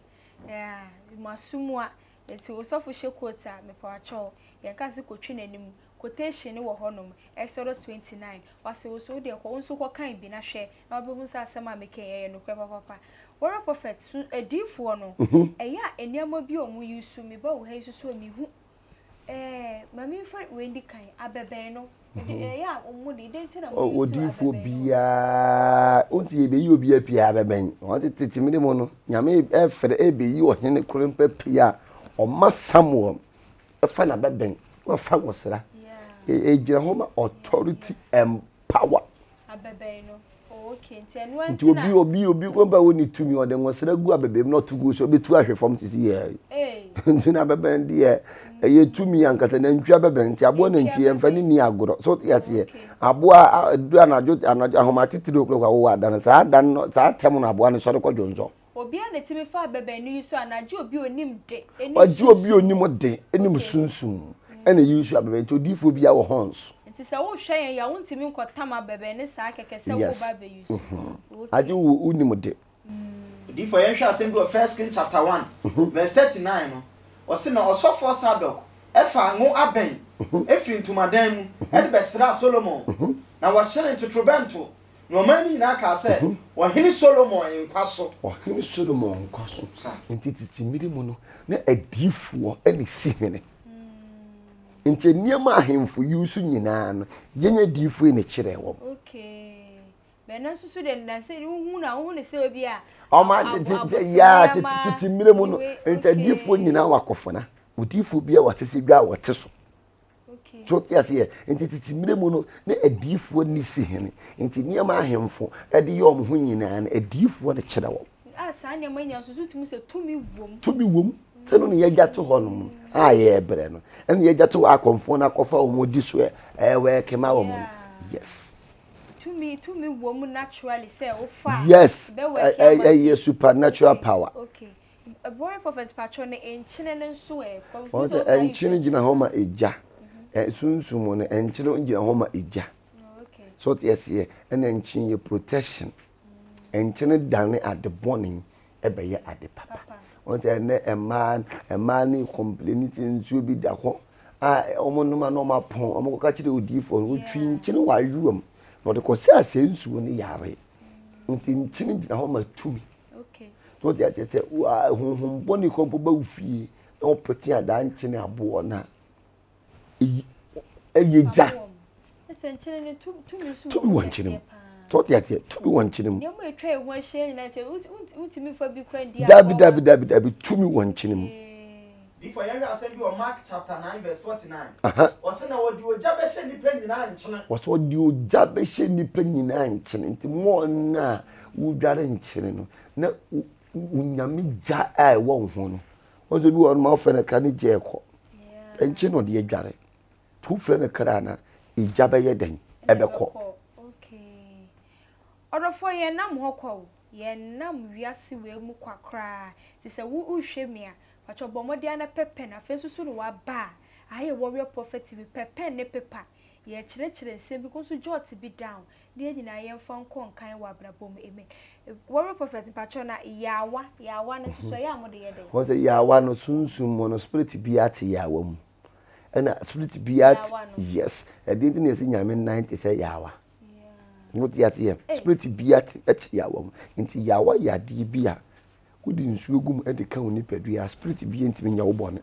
Yeah, mo aso mu a. Nti osɔfo hyɛ coat a, mepawakyɛw, yɛn ka se kotwi n'anim. Quotation no wɔ hɔnom, Exodus 29, Ɔse wo so wodeɛ kɔ, wo nso kɔ kan bi na hwɛ na wobɛhu sɛ asɛm a meka yi ɛyɛ nokorɛ papapa. Warrior Prophet, so adiyifoɔ no, ɛyɛ a nneɛma bi a wɔn use, meba wo ha yi nso so a mehu, ɛɛ, ma memfa wei ndi kan, abɛbɛn no, ɛyɛ a wɔn de, dɛn nti na mo use abɛbɛn no? Odiyifoɔ biara, wonti yɛbɛyi obi apue abɛbɛn, wɔn tete mmere mu no, Nyame ɛfrɛ ɛbɛyi ɔhene koro mpɛ pii a, ɔma Samuel fa na bɛbɛn na ɔfa nwosra ɛgyina hɔ ma authority and power. Abɛbɛn no. Oh, okay. Nti ɛno nti obi obi obi kɔmpa wɔ ne tumi ɔde nwosra gu abɛbɛn mu na ɔto gu so ɔbɛtu ahwɛ fam sisi yɛ. Nti na abɛbɛn deɛ ɛyɛ tumi ankasa nantwi abɛbɛn nti aboa nantwi yɛmfa ne ni agorɔ so yɛteɛ aboa aduru anadwo anadwo ahoma titiri okura kwa wowɔ adan saa adan no saa tɛm no aboa no sɔre kɔ dwonsɔ. Obiara na tumi fa abɛbɛn no yi so anaa gye obi a onim de nim Ɔgye obi a onim de nim sunsum ɛna eyi nso abɛbɛn nti odiifoɔ biara wɔ horns. Nti sɛ wohwɛ yɛn yi a wontumi nkɔtam abɛbɛn no saa kɛkɛ sɛ Yes. woreba abɛyi so. Okay. Agye wo wonim de. Odiyifoɔ, yɛnhwɛ asɛm bi wɔ First King chapter 1 verse 39 no. Ɔse, Na ɔsɔfoɔ Sadok faa ngo abɛn firii ntomadan mu de bɛsraa Solomon, na wɔhyɛnee totorobɛnto Na ɔman no nyinaa kaa sɛ, Ɔhene Solomon nkwa so! Ɔhene Solomon nkwa so. Nti tete mmere mu no, na adiyifoɔ na ɛsi hene. Nti nneɛma ahemfo yi so nyinaa no, yɛn adiyifoɔ yi na ɛkyerɛɛ wɔn. Okay. Bɛn nso so deɛ nansa wohu na wohu ne sɛ obi a. Ɔma tete yaa tete tete mmere mu no, nti adiyifoɔ nyinaa wɔ akɔfona. Odiyifoɔ biara wɔ asese dwa a wɔte so. So te aseɛ? Nti tete mmerɛ mu no, na adiyifoɔ nni si hene. Nti nneɛma ahemfo de yɛ wɔn ho nyinaa no, adiyifoɔ no kyerɛ wɔn. A saa nneɛma nyinaa nso so tumi sɛ tumi wom. Tumi wom. Sɛ no na yɛagya to hɔ nom a yɛrebrɛ no. Ɛna yɛagya to hɔ akɔmfoɔ no akɔfa wɔn di so ɛwɛ kema wɔn no. Yes. Tumi tumi wom naturally sɛ wofa. Yes. Ɛyɛ supernatural power. Okay. Boring prophet patrɔ no nkyene no nso ɛ. Wɔn sɛ nkyene gyina hɔ ma egya. Mhm. Sunsum mu no nkyene gyina hɔ ma egya. Oh, so ɔte aseɛ ɛna nkyene yɛ protection. Mm. Nkyene dane ade bɔne ɛbɛyɛ ade papa. Wɔn sɛ ɛnɛ mmaa mmaa ne complain sɛ nsuo bi da hɔ a wɔn nom a na wɔn apɔn wɔn kɔka kyerɛ odiifoɔ no otwi nkyene wɔ ayowa mu na ɔde kɔ sɛ asɛ nsuo no yare. Mm. Nti nkyene gyina hɔ ma tumi. So wote aseɛ sɛ honhom bɔne kɔ mpo ba wo fie na wɔpete adaa nkyene aboɔ no a ɛyɛ gya. Tumi wɔ nkyene mu. So wote aseɛ tumi wɔ nkyene mu. Dabi dabi dabi dabi tumi wɔ nkyene mu. Before yɛnhwɛ asɛm bi wɔ Mark chapter 9 verse 49. Ɔse na wɔde ogya bɛhyɛ nnipa nyinaa nkyene. Wɔsɛ wɔde ogya bɛhyɛ nnipa nyinaa nkyene. Nti mɔɔ no a wodware nkyene no, na onyame gya a ɛwɔ wo ho no, wɔn sɛ bi wɔ hɔ no ma wofrɛ no kra ne gya ɛkɔ. Nkyene na ɔde adware. Nti wofrɛ no kra na egya bɛyɛ dɛn? Ɛbɛkɔ. Okay. Ɔdɔfoɔ yɛn nam hɔ kwa o, yɛn nam wiase wei mu kwa koraa, nti sɛ wo rehwɛ mi a, pakyɛw bɔ mmɔden ara na pɛ pɛn, afei nso so na waba a, aha yɛ Warrior Prophet TV, pɛ pɛn ne paper, yɛrekyerɛkyerɛ nsɛm bi, kɔ nso jot bi down, na yɛn nyinaa yɛmfa nkɔ nkan wɔ abrabɔ mu, amen. Warrior Prophet mpakyɛw na yaawa, yaawa no nso so ɛyɛ a mode yɛ dɛn? Wɔn sɛ yaawa no sunsum mu no spirit biara te yaawa mu, ɛna spirit biara te, yes, ɛdeɛ nti na yɛsi nyame nan te sɛ yaawa. Wote aseɛ? Spirit bia te ɛte yawa mu. Nti yawa yɛ adeɛ bi a wode nsuo gu mu de ka wo nipadua a spirit bia ntumi nyɛ wo bɔne.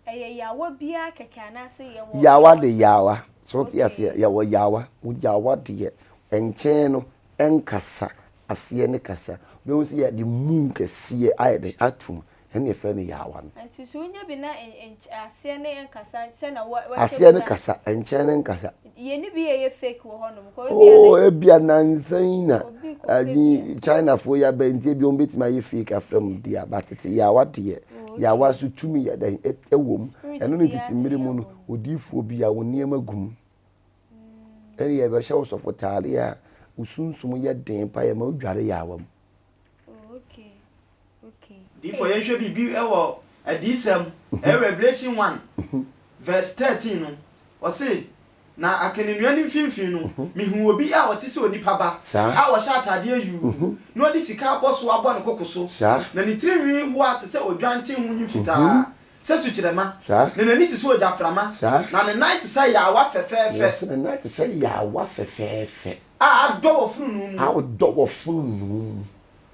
Ɛyɛ yawa biara kɛkɛ anaasɛ yɛwɔ Yawa de yawa. So wote aseɛ? Yɛwɔ yawa. Wo yawa deɛ nkyɛn no ɛnkasa, aseɛ no kasa. Wobɛhu sɛ yɛde mu kɛseɛ ayɛ dɛ atom. Ɛne yɛfrɛ no yaawa no. Nti sɛ wonya bi na aseɛ no nkasa sɛ na wa Aseɛ no kasa, nkyɛn no nkasa. Yɛnni bi a ɛyɛ fake wɔ hɔ nom. Oh, ebia nansa yi na ayi Chinafoɔ yi aba nti ebia wɔn bɛtumi ayɛ fake afrɛ mu deɛ aba tete yaawa deɛ yaawa so tumi yɛ dɛn ɛwɔ mu. Ɛno ne tete mmere mu no odiifoɔ bi a wɔn nneɛma gu mu. Ɛne yɛbɛhyɛ wo sɔfo taade a wo sunsum yɛ den pa yɛ ma wodware yaawa mu. Oh, okay. Okay. Difoɔ yɛnhwɛ biribi wɔ Adiyisɛm, ɛyɛ Revelation 1 verse 13 no, ɔse, Na akanennua no mfimfini no, mehuu obi a ɔte sɛ onipa ba a ɔhyɛ ataadeɛ yuu, na ɔde sika abɔsoɔ abɔ ne koko so, na ne tirinwi hoa te sɛ odwanten ho nwi fitaa, sɛ sukyerɛmma, na n'ani te sɛ ogyaframa, na ne nan te sɛ yaawa fɛfɛɛfɛ. Wɔse ne nan te sɛ yaawa fɛfɛɛfɛ. A adɔ wɔ fononoo mu. A ɔdɔ wɔ fononoo mu.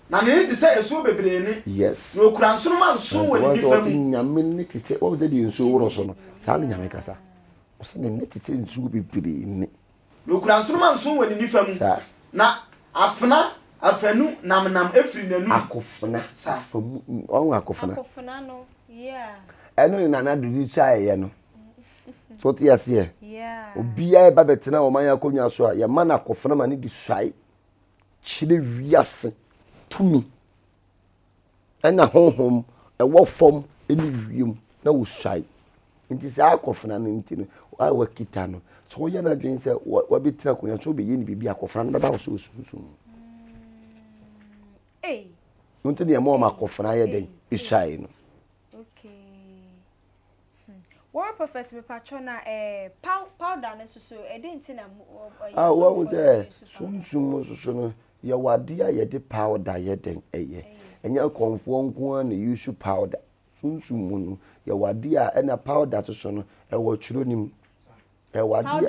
Na ne nne te sɛ asuo bebree nne. Yes. Na ɔkura nsoromma nson wɔ ne nifa mu. Wɔse Nyame nne te sɛ, wɔn sɛ deɛ nsuo woro so no, saa na Nyame kasa. Wɔse ne nne te sɛ nsuo bebree nne. Na ɔkura nsoromma nson wɔ ne nifa mu. Saa. Na afena afanu namnam firi n'anum. Akofena afamu, wɔn akofena. Akofena no, yeah. Ɛno ne Nana Addo de suaeɛ no. So wote aseɛ? Obiara ɛba bɛtena ɔman akonnwa so a, yɛma no akofena ma no de suae kyerɛ wiase tumi ɛna honhom ɛwɔ fam ne wiem na wɔsuae. Nti saa akofena no nti no, a wakita no, sɛ woyɛ no adwene sɛ wabɛtena akonnwa so wobɛyɛ no biribi akofena no bɛba wo so wɔ sunsum mu. Nti deɛ ɛma wɔn akofena yɛ dɛn? Ɛsuae no. Okay. Hmm. Warrior Prophet mepatwɔ na eh, pow, powder no nso so ɛde nti na ɔyɛ Ah, wɔn sɛ sunsum mu nso so no yɛwɔ adeɛ a yɛde powder yɛ dɛn ɛyɛ. Ɛnyɛ akɔmfoɔ nko ara na use powder. Sunsum mu no yɛwɔ adeɛ a ɛna powder nso so no ɛwɔ twerɛ no mu. Ɛwɔ adeɛ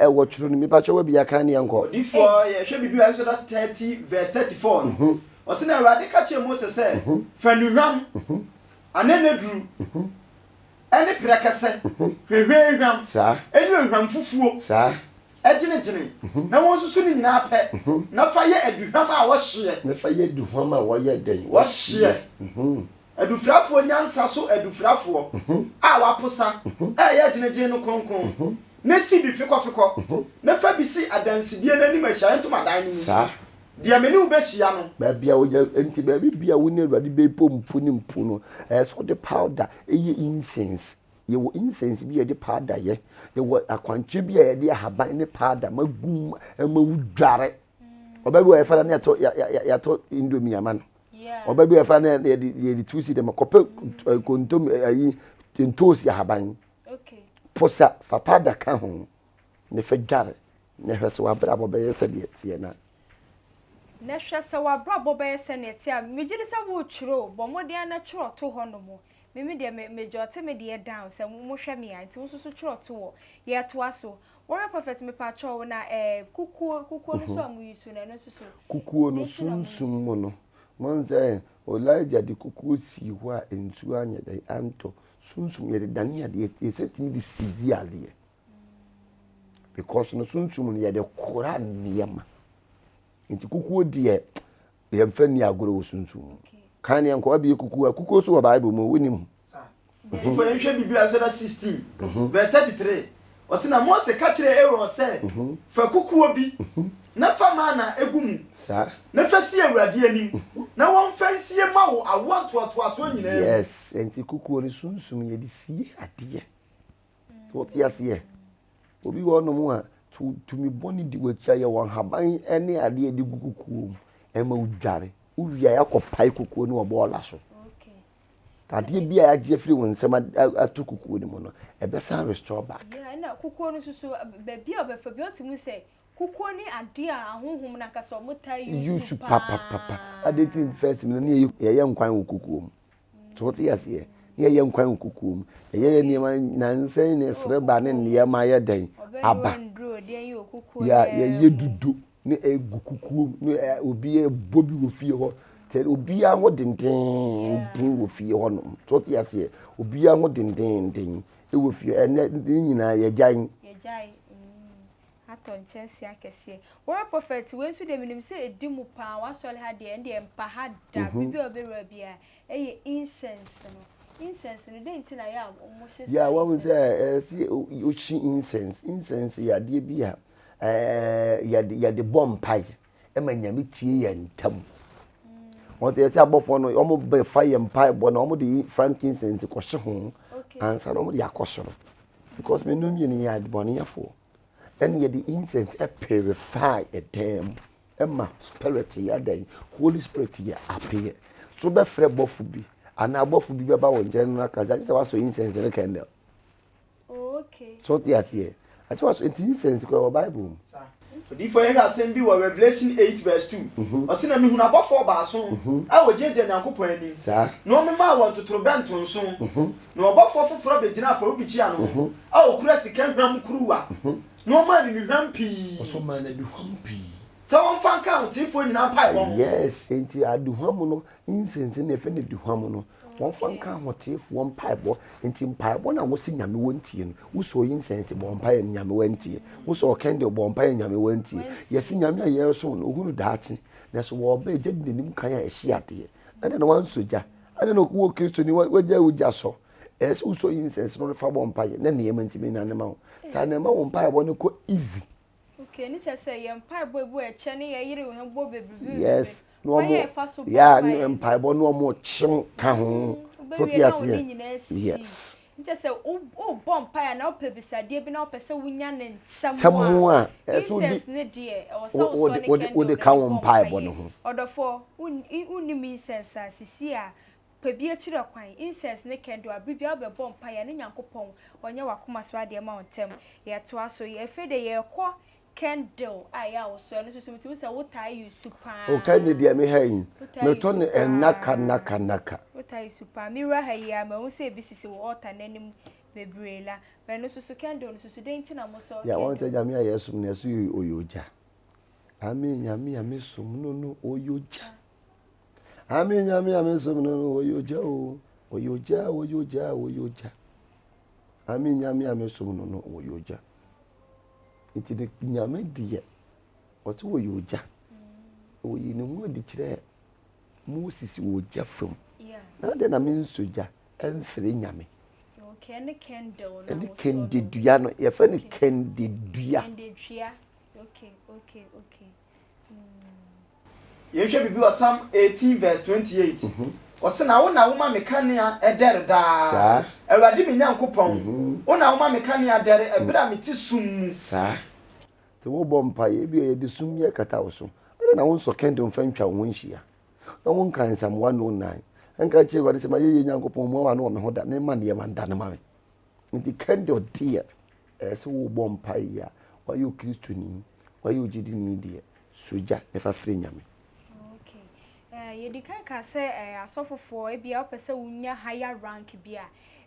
ɛwɔ twerɛ no mu. Mepakyɛ wɔ bi aka ne yɛnkɔ. Odiyifoɔ, yɛhwɛ biribi wɔ Exodus 30 verse 34 no, ɔse, Na Awurade ka kyerɛɛ Mose sɛ, Fa nnuhwam, aneneduru, ne prɛkɛsɛ, hwehwɛnhwam, ne ohwam fufuo gyenegyene, na wɔnsusu ne nyinaa pɛ, na fa yɛ aduhwam a wɔhyeɛ. Na fa yɛ aduhwam a wɔyɛ dɛn? Wɔhyeɛ. Adufrafoɔ nyansa so adufrafoɔ a wɔaposa reyɛ gyinagyina no kronkron, na si bi fekɔfekɔ, na fa bi si adansedie no anim ahyiaeɛ ntomadan no mu, deɛ me ne wo bɛhyia no. Baabi a wonya, enti baabi biara a wo ne Awurade bɛbɔ mpo ne mpo no, ɛyɛ sɛ wode powder yɛ incense. Yɛwɔ incense bi a yɛde powder yɛ. Yɛwɔ akwankyerɛ bi a yɛde ahaban ne powder ma gu mu ma wodware. Ɔbaa bi wɔ yɛfa ne yɛatɔ yɛatɔ indomie ama no. Ɔbaa bi wɔ yɛfa ne yɛde yɛde tu si dɛm kɔpɛ eh, kontom eh, ayi ntoosi ahaban. Posa fa powder ka ho ne fa dware na hwɛ sɛ w'abrabɔ bɛyɛ sɛdeɛ ɛteɛ na. Na hwɛ sɛ w'abrabɔ bɛyɛ sɛdeɛ ɛteɛ a. Megye di sɛ woretwerɛ o, bɔ mmɔden ara na twerɛ to hɔnom. Me me deɛ me me jɔte me deɛ down sɛ mo hwɛ me a nti wo nso so twerɛ to hɔ. Yɛtoa so. Warrior prophet mepakyɛw na eh kukuo kukuo no so a mo use no ɛno nso so. Kukuo no sunsum mu no moahu sɛ Elijah de kukuo sii hɔ a nsuo anyɛ dɛn antɔ sunsum yɛde dane adeɛ yɛsɛ tumi de sizi adeɛ because no sunsum no yɛde kora nneɛma nti kukuo deɛ yɛmfa nni agorɔ wɔ sunsum mu. Kan deɛ nkɔwa bie kukuo a kukuo so wɔ Bible mu wonim. Odiyifoɔ yɛnhwɛ biribi wɔ Exodus 16 verse 33. Ɔse na Mose ka kyerɛɛ Aaron sɛ, Fa kukuo bi na fa mana gu mu, na fa si Awurade anim, na wɔmfa nsie mma wo awoɔ ntoatoasoɔ nyinaa mu. Yes, nti kukuo no sunsum yɛde sie adeɛ. So wote aseɛ? Obi wɔ hɔnom a tumi bɔne di w'akyi a yɛwɔ nhaban ne adeɛ de gu kukuo mu ɛma wodware. Wowie a yɛakɔpae kukuo no wɔ bɔɔla so. Adeɛ bi a yɛagye afiri wo nsam ato kukuo no mu no, ɛbɛsan restore back. Yeah, ɛna kukuo no nso so baabi a ɔbɛfa bi ɔte mu sɛ kukuo ne adeɛ a ahonhom no ankasa wɔn taa use paa. Papapapa. Adeɛ ti first mu no ne yɛyɛ nkwan wɔ kukuo mu. So wote aseɛ? Ne yɛyɛ nkwan wɔ kukuo mu. Yɛyɛ yɛ nneɛma nansa ne sereba ne nneɛma yɛ dɛn aba. Yɛyɛ dudu. ne egu kukuo mu ne obi ɛbɔ bi wɔ fie hɔ sɛ obiara ho dendeenden wɔ fie hɔ nom so ɔte aseɛ obiara ho dendeenden wɔ fie ɛnɛ ne nyinaa yɛgyae. Yɛgyae mm atɔ nkyɛnse akɛseɛ wɔrɛ prophet wei nso deɛ menim sɛ ɛdi mu paa wasɔre ha deɛ ɛndeɛ mpa ha da mm -hmm. biribi a ɔbɛwura biara ɛyɛ incense no incense no dɛn nti na yɛ a wɔhyɛ saa yeah wɔn sɛ ɛsɛ ɔhyi incense incense yɛ adeɛ bi a Ɛɛ yɛde yɛde bɔ mpae ma Nyame tie yɛn ntɛm. Wɔn sɛ yɛsɛ abɔfoɔ no wɔn bɛfa yɛn mpaebɔ na wɔn de frankincense kɔhyɛ ho ansa na wɔn de akɔ soro because me no mmienu yɛ adebɔneyɛfoɔ ɛna yɛde incense purify ɛdan mu ɛma spirit yɛ adan holy spirit yɛ appear so bɛfrɛ bɔfo bi anaa bɔfo bi bɛba wɔn nkyɛn no aka sɛ wasɔ incense ne candle. So wote aseɛ? Ate waso nti incense kora wɔ Bible mu. Odiyifoɔ yɛhwɛ asɛm bi wɔ Revelation 8 verse 2. Ɔse na mehunu abɔfoɔ baason a wɔgyinagyina Nyankopɔn anim, na wɔmemaa wɔn totorobɛnto nson. Na ɔbɔfoɔ foforɔ bɛgyinaa afɔrebukyia no ho a ɔkura sika hwam kuruwa, na ɔmaa no nnuhwam pii. Ɔso maa no aduhwam pii. Sɛ wɔmfa nka ahoteefoɔ nyinaa mpaebɔ ho. Yes, enti aduhwam no, incense no yɛfrɛ no aduhwam no, wɔmfa nka ahoteefoɔ mpaebɔ. Enti mpaebɔ no a wose Nyame wantie no, wosɔɔ incense bɔɔ mpaeɛ no, Nyame wantie. Wosɔɔ candle bɔɔ mpaeɛ Nyame wantie. Yɛse Nyame a yɛresom no, ɔhunu daakye. Nanso wɔreba a, gya di n'anim kan a ɛhye adeɛ. Adɛn na wansɔ gya? Adɛn na wowɔ Kristoni, wagyae wo gya sɔ? Ɛyɛ sɛ wosɔ incense no de fa bɔ mpaeɛ na nneɛma ntumi nnane ma wo. Saa na ɛma wo mpaebɔ no kɔ easy. Okay, ne kyerɛ sɛ yɛn mpaebɔ ebu ɛkyɛ ne yɛ yere ho bɔ bebrebe. Yes, na wɔn ya ne mpaebɔ na wɔn kyem ka ho. So te aseɛ. Yes. Ne kyerɛ sɛ wo bɔ mpae na wopɛ bisadeɛ bi na wopɛ sɛ wonya ne ntɛm a, incense ne deɛ ɛwɔ sɛ wosɔ ne candle wode ka wo mpaebɔ no ho. Ɔdɔfoɔ, wonnim incense a sisi a pɛ bi akyiri kwan, incense ne candle a bere biara wobɛbɔ mpaeɛ a ne Nyankopɔn ɔnyɛ w'akoma so adeɛ ma wo ntɛm. Yɛtoa so, afei deɛ yɛrekɔ candle a ɛyɛ a wosɔ, ɛno nso so metumi sɛ wotaa use paa. O candle deɛ me ha yi, metɔ no nnaka nnaka nnaka. Wotaa use paa, me wura ha yi ara mahu sɛ ebi sisi wo altar no anim bebree la, but ɛno nso so candle no nso so dɛn nti na mosɔ candle? Yeah, wɔn sɛ Nyame a yɛsom no ɛso ɔyɛ ogya. Ame Nyame a mesom no no ɔyɛ ogya. Ame Nyame a mesom no no ɔyɛ ogya o, ɔyɛ ogya, ɔyɛ ogya, ɔyɛ ogya. Ame Nyame a mesom no no ɔyɛ ogya. Nti ne Nyame deɛ ɔsɛ ɔyɛ ogya. Ɔyi ne ho adi kyerɛ Moses wɔ ogya fam. Na adɛn na mensɔ gya ɛmfrɛ Nyame? Ɛne kɛnde dua no, yɛfrɛ no kɛnde dua. Okay, okay, okay. Yɛnhwɛ biribi wɔ Psalm 18 verse 28. Ɔse, Na wo na woma me kanea dɛre daa, Saa. Awurade me Nyankopɔn, wo na woma me kanea dɛre ɛberɛ a mete sum mu. Saa. Sɛ wobɔ mpaeɛ, ebia yɛde sum bi akata wo so. Adɛn na wonsɔ candle mfa ntwa wo ho nhyia, na wonka Psalm 109 nka nkyerɛ Awurade sɛ, Mayɛ yie Nyankopɔn, mua w'ano wɔ me ho da, na mma nneɛma ndane ma me. Nti candle deɛ, ɛyɛ sɛ wobɔ mpaeɛ a, woayɛ Okristoni, woayɛ ogyidini deɛ, Sɔ gya na fa frɛ Nyame. Okay. Eh, yɛdi kan ka sɛ eh, asɔfofoɔ, ebia wopɛ sɛ wonya higher rank bi a,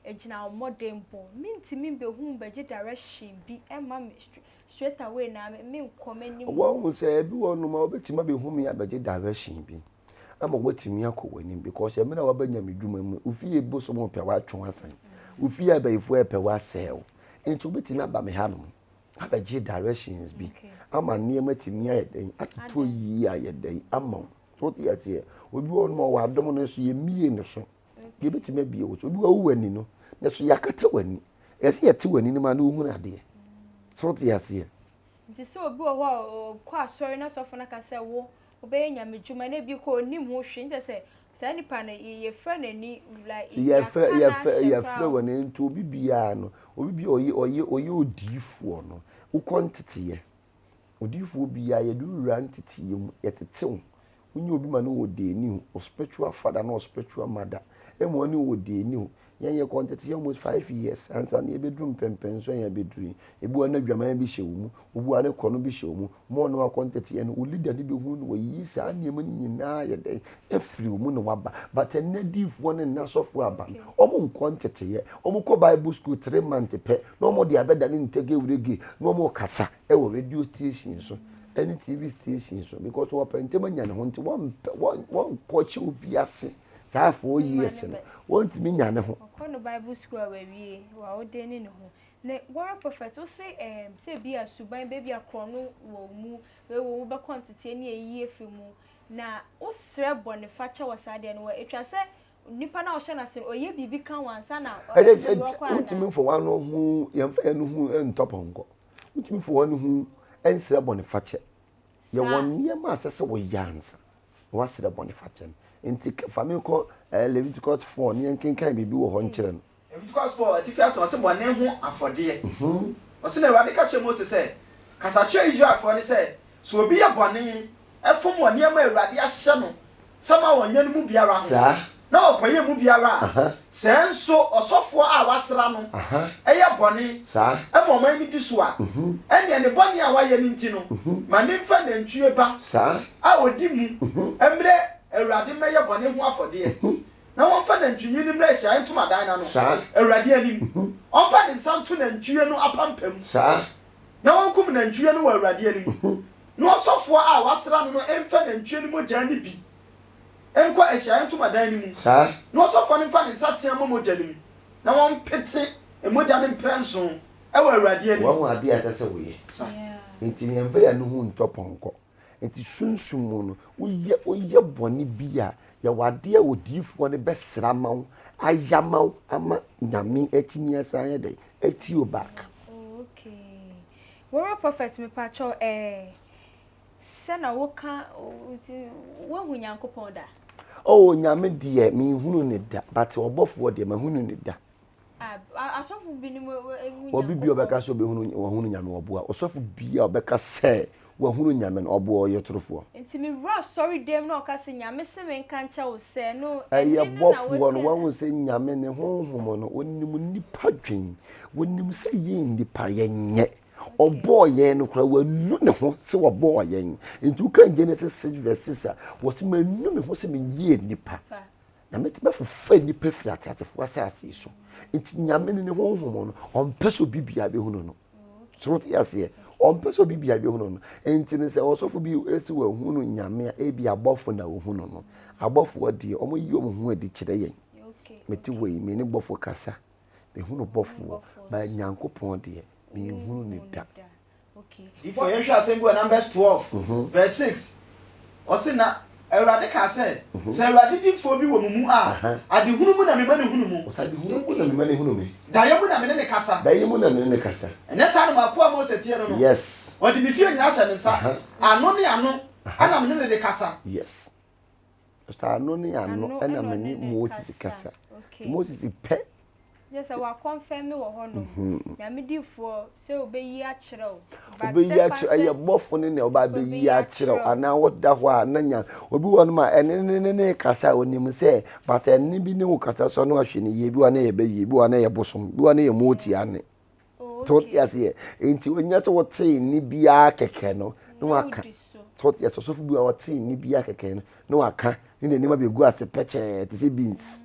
ɛgyina wo mmɔdenbɔ. Mentumi mbɛhu mbɛgye direction bi ɛma me straight away na menkɔ m'anim. Wahu sɛ ebi wɔ hɔnom a wobɛtumi abɛhu me abɛgye direction bi ama woatumi akɔ w'anim because mmerɛ a waba Nyame dwuma mu, wo fie bosom repɛ woatwe wo asan, wo fie abayifoɔ repɛ woasɛe wo, nti wobɛtumi aba me hanom abɛgye directions bi ama nneɛma atumi ayɛ dɛn atotɔ yie ayɛ dɛn ama wo. So wote aseɛ? Obi wɔ hɔnom a ɔwɔ adom no so yɛmmie ne so. Yɛbɛtumi abie wo so. Obi wɔ wowɔ ani no. Na so yɛakata w'ani. Ɛsɛ sɛ yɛte w'ani no ma na wohunu adeɛ. So wote aseɛ? Nti sɛ obi wɔ hɔ a ɔkɔ asɔre na sɔfo no aka sɛ wo wobɛyɛ nyame dwuma na ebi kɔ onim ho hwee nkyɛ sɛ saa nipa no yɛfrɛ n'ani like yɛfrɛ yɛfrɛ yɛfrɛ wɔ ne nti obi biara no obi bi ɔyɛ ɔyɛ ɔyɛ odiifoɔ no wokɔ nteteyɛ odiifoɔ biara yɛde wura nteteyɛ mu yɛtete wo Wonyɛ obi ma no wɔ deeni o, wo spiritual father ne wo spiritual mother ma ɔne wo wɔ deeni o. Yɛn yɛkɔ nteteyɛ almost 5 years ansa na yɛbɛduru mpɛmpɛnso a yɛabɛduru yi. Ebi wɔ hɔ na adwaman bi hyɛ wo mu, obi wɔ hɔ a ne korɔno bi hyɛ wo mu. Ma ɔne wo akɔ nteteyɛ no, wo leader no bɛhunu na wayi saa nneɛma no nyinaa ayɛ dɛn afiri wo mu na waba. But ɛnnɛ adiyifoɔ ne nnɛ asɔfoɔ aba no, wɔnkɔ nteteyɛ. Wɔkɔ Bible school 3 months pɛ na wɔde abɛdane ntɛgɛwurege na wɔrekasa wɔ radio station so. Ɛne TV station so because wɔpɛ ntɛm anya ne ho nti wɔmpɛ wɔn wɔnkɔkyɛ obi ase saa 4 years no wɔntumi nya ne ho. Ɔkɔ no Bible school a wawie wa ɔde ne ne ho na Warrior Prophet wo se sɛ bi a suban baabi a korɔ no wɔ mu wei wɔ mu bɛkɔ nteteɛ ne ayi afiri mu na wosrɛ bɔne fakyɛ wɔ saa deɛ no wɔ atwa sɛ nipa na ɔhyɛ n'ase no ɔyɛ biribi ka wɔn ansa na ɛyɛ wontumi mfa wɔn ano ho yɛmfa yɛn ho ntɔ pɔnkɔ wontumi mfa wɔn ho nsrɛ bɔne fakyɛ. Yɛwɔ nneɛma a ɛsɛ sɛ wɔyɛ ansa na wasrɛ bɔne fakyɛ no. Nti fa me kɔ Leviticus 4 ne yɛnkenkan biribi wɔ hɔ nkyerɛ no. Leviticus 4, atifi ason, ɔse bɔne ho afɔdeɛ. Ɔse na Awurade ka kyerɛɛ Mose sɛ, Kasa kyerɛ Israelfoɔ no sɛ, sɛ obi yɛ bɔne, fom wɔ nneɛma a Awurade ahyɛ no sɛ ma wɔnyɛ no mu biara ho, na ɔkɔyɛ mu biara a, sɛ nso ɔsɔfoɔ a wɔasra no yɛ bɔne ma ɔman no di so a, ɛnneɛ ne bɔne a wayɛ no nti no, ma no mfa nantwie ba a ɔdi mu mmrɛ Awurade mmɛyɛ bɔne ho afɔdeɛ, na wɔmfa nantwinini no mmrɛ ahyiaeɛ ntomadan no ano, Awurade anim. Ɔmfa ne nsa nto nantwie no apampam, na wɔnkum nantwie no wɔ Awurade anim. Na ɔsɔfoɔ a wɔasra no no mfa nantwie no mogya no bi nkɔ ahyiaeɛ ntomadan no mu, na ɔsɔfoɔ no mfa ne nsateaa mmɔ mogya no mu, na wɔmpete mogya no mprɛnson wɔ Awurade anim. Wahu adeɛ a ɛsɛ sɛ woyɛ. Enti yɛmfa yɛn ano ho ntɔ pɔnkɔ. Enti sunsum mu no, woyɛ woyɛ bɔne bi a, yɛwɔ adeɛ a odiyifoɔ no bɛsrɛ ama wo, ayɛ ama wo ama Nyame atumi asan ayɛ dɛn? Atie wo back. Oh okay. Warrior prophet mepakyɛw eh sɛ na woka woahu Nyankopɔn da? Oh Nyame deɛ menhunu no da but ɔbɔfoɔ deɛ mahunu no da. Ah asɔfo binom ehu Nyankopɔn. Obi bi a ɔbɛka sɛ ɔbɛhunu wahunu Nyame ɔboa. Ɔsɔfo bi a ɔbɛka sɛ wahunu Nyame no ɔboa ɔyɛ torofoɔ. Nti me wura asɔre dɛm na ɔka sɛ Nyame se menka nkyɛ wo sɛ no ɛne no na wote Ɛyɛ bɔfoɔ no wahu sɛ Nyame ne honhom no ɔnim nnipa dwen ɔnim sɛ yɛn nnipa yɛnyɛ Ɔbɔɔ yɛn no koraa wanu ne ho sɛ wɔbɔɔ yɛn. Nti wokan Genesis 6 verse 6 a, wɔse manu me ho sɛ meyɛɛ nnipa. Na mɛtumi afofa nnipa firi ateasefoɔ asase yi so. Nti Nyame no ne honhom no, ɔmpɛ sɛ obi biara bɛhunu no. So wote aseɛ? Ɔmpɛ sɛ obi biara bɛhunu no. Nti no sɛ ɔsɔfo bi si wahunu Nyame a, ebi abɔfo na wɔhunu no. Abɔfoɔ deɛ, wɔyi wɔn ho adi kyerɛ yɛn. Mete hɔ yi, me ne bɔfo kasa. Mehunu bɔfoɔ, but Nyankopɔn deɛ, menhunu no da. Before yɛnhwɛ asɛm bi wɔ Numbers 12 verse 6, ɔse, Na Awurade kaa sɛ, Sɛ Awurade difoɔ bi wɔ mo mu a, adehunu mu na mema no hunu mo. Ɔse, Adehunu mu na mema no hunu me. Daeɛ mu na me ne no kasa. Daeɛ mu na me ne no kasa. Ɛnyɛ saa na m'akoa Mose teɛ no no. Ɔde me fie nyinaa hyɛ me nsa. Ano ne ano na me ne no de kasa. Yes. Ɔsɛ ano ne ano ɛna me ne Moses kasa. Nti Moses pɛ. Kyerɛ sɛ wakɔnfɛme wɔ hɔ nom. Mhm. Nyame difoɔ sɛ ɔbɛyi akyerɛ wo. Ɔbɛyi akyerɛ ɛyɛ bɔfo ne nea ɔba abɛyi akyerɛ wo anaa woda hɔ a na nya obi wɔ nom a ɛne ne ne ne kasa a onim sɛ but ɛne bi ne wo kasa so na wahwɛ ne yie bi wɔ ne yɛ bɛyie bi wɔ ne yɛ bosom bi wɔ ne yɛ motia ne. So wote aseɛ? Nti onyɛ sɛ wotee nne biara kɛkɛ no na waka. So wote aseɛ? Ɔsɔfo bi a ɔtee nne biara kɛkɛ no na waka ne n'anim abɛgu ase pɛkyɛɛ te sɛ beans.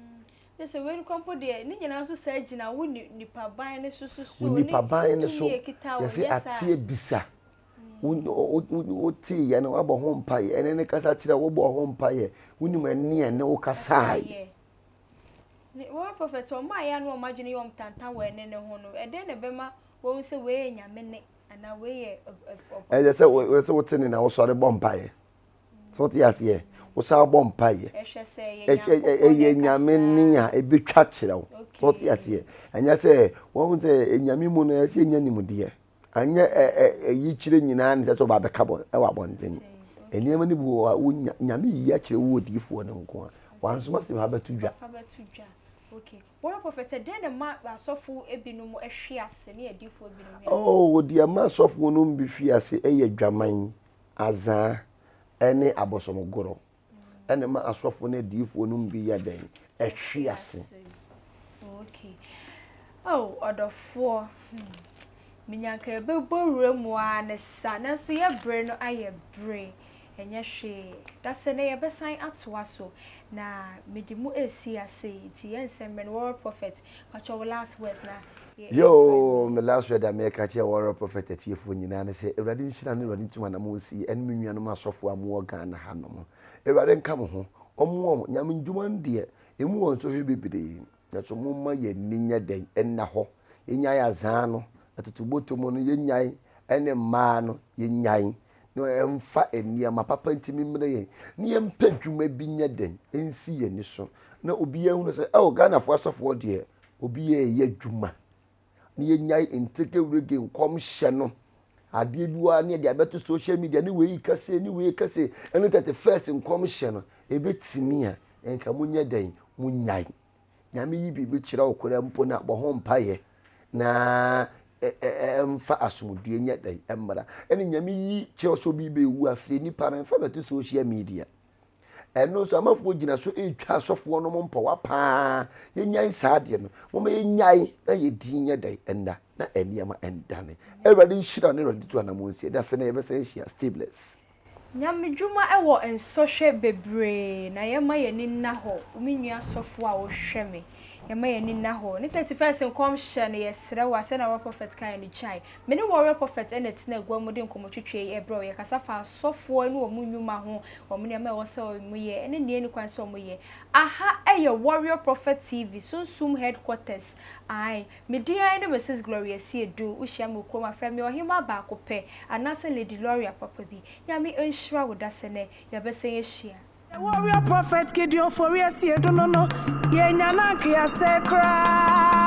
Kyerɛ sɛ wei no mpo deɛ ne nyinaa nso saa gyina wo nipaban no so so so ne nipaban no so yɛsɛ ateɛ bisa woteeɛ no wabɔ ho mpaeɛ ɛne ne kasa kyerɛ wobɔ ho mpaeɛ wonim ɛne ɛne wo kasaeɛ. Ne wɔn prophet wɔn a yɛ a na wɔn adwene yɛ wɔn tantan wɔ ɛnne no ho no, ɛdɛn na ɛbɛma wɔahu sɛ wei yɛ Nyame nne anaa wei yɛ ɔbɔfo? Ɛyɛ sɛ sɛ wote ne na wosɔre bɔ mpaeɛ. Sɛ wote aseɛ, Wosan bɔ mpaeɛ. Ɛyɛ Nyame nne a ɛbɛtwa kyerɛ wo. So wote aseɛ? Ɛnyɛ sɛ wɔn sɛ Nyame mu no ɛsɛ yɛnya nimdeɛ. Anyɛ ɛyi kyerɛ nyinaa ne sɛ sɛ ɔba abɛka bɔ ɛwɔ abɔnten. Nneɛma no bi wɔ hɔ a wonya Nyame yi akyerɛ wo odiyifoɔ no nko a. Wansoma sɛ fa bɛto dwa. Fa bɛto dwa. Okay. Wɔn prophet dɛn na ɛma asɔfo ebinom hwe ase ne adiyifoɔ ebinom hwe ase? Oh, deɛ ɛma asɔfoɔ no bi hwe ase yɛ adwaman, azaa, ne abosomgorɔ. Ɛna ɛma asɔfoɔ ne adiyifoɔ no bi yɛ dɛn? Ɛhwe ase. Okay. Oh, ɔdɔfoɔ. Hmm. Menya nka yɛbɛbɔ wura mu ara ne sa, nanso yɛ bere no ayɛ bere. Ɛnyɛ hwee. Da sɛ nɛ yɛbɛsan atoa so. Na mede mu ɛresi ase yi, nti yɛn nsɛm mmerɛ no, Warrior Prophet, pakyɛ wo last words na yɛ Yoo, me last word a meka kyerɛ Warrior Prophet atiefoɔ nyinaa ne sɛ, Awurade nhyira ne Awurade ntum anamɔn nsi ɛne me nuanom asɔfoɔ a mowɔ Ghana ha nom. Awurade nka mo ho, ɔmmoa mo. Nyame ndwuma no deɛ, ɛmu wɔ nsɔhwɛ bebree, nanso momma yɛn ani nyɛ dɛn? Ɛnna hɔ. Yɛnyae azaa no, atutubotom no, yɛnyae, ɛne mmaa no, yɛnyae. Na ɛmfa nneɛma papa ntumi mmrɛ yɛn, na yɛmpɛ dwuma bi nyɛ dɛn nsi yɛn ani so, na obiara hunu sɛ, oh, Ghanafoɔ asɔfoɔ deɛ, obiara reyɛ adwuma. Na yɛnyae ntekewurege nkɔmhyɛ no. Adeɛ bi wɔ a ne yɛde abɛto social media ne wei ka sei ne wei ka sei, ɛne 31st nkɔmhyɛ no, ɛbɛtumi a, nka monyɛ dɛn, monyae. Nyame yi biribi kyerɛ wo koraa mpo no a, bɔ ho mpaeɛ na ɛmfa asomdwoeɛ nyɛ dɛn mmra. Ɛne Nyame yi kyerɛ wo sɛ obi bɛwu a, frɛ nipa no mfa bɛto social media. Ɛno nso amanfoɔ gyina so retwa asɔfoɔ nom mpɔwa paa. Yɛnyae saa adeɛ no. Momma yɛnyae na yɛdin nyɛ dɛn ɛnna na nneɛma ɛndane. Awurade nhyira ne Awurade tu anammɔn nsie. Da sɛ na yɛbɛsan ahyia. Stay blessed. Nyamedwuma wɔ nsɔhwɛ bebree na yɛma yɛni nna hɔ, me nua sɔfoɔ a wo hwɛ me, yɛma yɛni nna hɔ. Ne 31st nkɔmhyɛ no yɛsrɛ wo a sɛnea Warrior Prophet kaeɛ no gyae. Me ne Warrior Prophet na ɛtena agua mu de nkɔmmɔtwetwe yi ɛbrɛ wo. Yɛkasa fa asɔfoɔ ne wɔn nnwuma ho, wɔn nneɛma a ɛwɔ sɛ wɔyɛ ne nea ɛnni kwan sɛ wɔyɛ. Aha yɛ Warrior Prophet TV, Sunsum Headquarters. Ae, Me din ara ne Mrs. Gloria Asiedu, wo hyia me wɔ kurom a frɛ me Ɔhemaa baako pɛ anaasɛ Lady Gloria papa bi. Nyame nhyira wo dasɛnɛ yɛbɛsan ahyia. The warrior prophet Gideon Ofori Asiedu no no, yɛnya no anka yɛasɛe koraa.